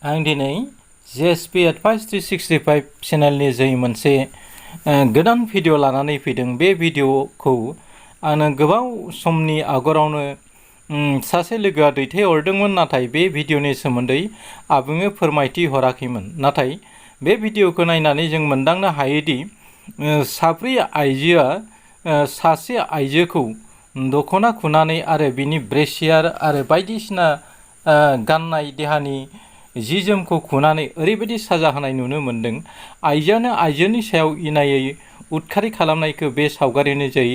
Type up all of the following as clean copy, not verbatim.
आं दिनै JSP Advice 365 चेनेलनि जै मोनसे गोदान भिडिअ लानानै फैदों। बे भिडिअखौ आंनो गोबाव समनि आगोलावनो सासे लोगोआ दैथायहरदोंमोन, नाथाय बे भिडिअनि सोमोन्दै आबुङै फोरमायथि हराखैमोन। नाथाय बे भिडिअखौ नायनानै जों मोनदांनो हायोदि साब्रै आइजोआ सासे आइजोखौ दख'ना खुनानै आरो बिनि ब्रेसियार आरो बायदिसिना गाननाय देहानि जि जोमखौ खुनानै ओरैबायदि साजा होनाय नुनो मोन्दों। आइजोआनो आइजोनि सायाव इनायै उदखारि खालामनायखौ बे सावगारिनि जै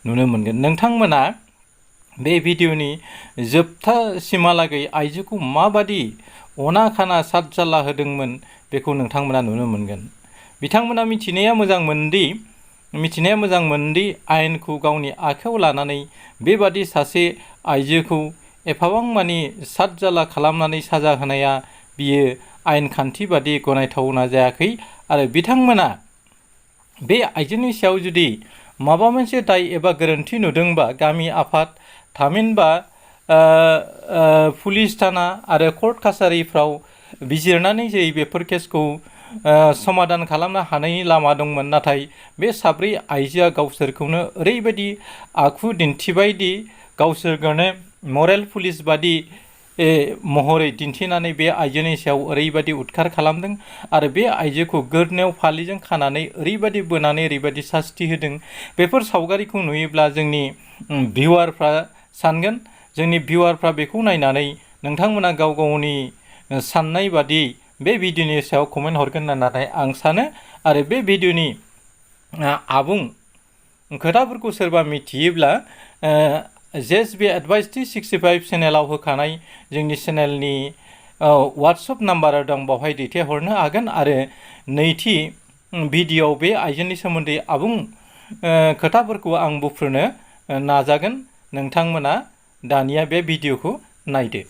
नुनो मोनगोन। नोंथांमोना बे भिडिअनि जोबथासिमहालागै आइजोखौ माबादि अना खाना सातजाला होदोंमोन बेखौ नोंथांमोना नुनो मोनगोन। बिथांमोना मिथिनाया मोजांमोनदि आइनखौ गावनि आखायाव लानानै बेबादि सासे आइजोखौ एफाबां मानि सातजाला खालामनानै साजा होनाया बियो आयेन खान्थि बादि गनायथावना जायाखै। आरो बिथांमोना बे आइजोनि सायाव जुदि माबा मोनसे दाय एबा गोरोन्थि नुदोंबा गामि आफाद थामहिनबा पुलिस थाना आरो कर्ट कासारिफ्राव बिजिरनानै जै बेफोर केसखौ समाधान खालामनो हानायनि लामा दंमोन। नाथाय बे साब्रै आइजोआ गावसोरखौनो ओरैबायदि आखु दिन्थिबायदि गावसोरखौनो मरेल पुलिस बादि महरै दिन्थिनानै बे आइजोनि सायाव ओरैबायदि उदखार खालामदों आरो बे आइजोखौ गोदनायाव फालिजों खानानै ओरैबायदि बोनानै ओरैबायदि सास्ति होदों। बेफोर सावगारिखौ नुयोब्ला जोंनि भिउवारफ्रा सानगोन, जोंनि भिउवारफ्रा बेखौ नायनानै नोंथांमोना गाव गावनि साननाय बादि बे भिडिअनि सायाव कमेन्ट हरगोन नाथाय आं सानो आरो बे भिडिअनि आबुं खोथाफोरखौ सोरबा मिथियोब्ला JSP Advice 365 चेनेलाव होखानाय जोंनि चेनेलनि वाट्सएप नाम्बार दं, बावहाय दैथायहरनो हागोन। आरो नैथि भिडिअआव बे आइजोनि सोमोन्दै आबुं खोथाफोरखौ आं बुफ्रुनो नाजागोन। नोंथांमोना दानिया बे भिडिअखौ नायदो।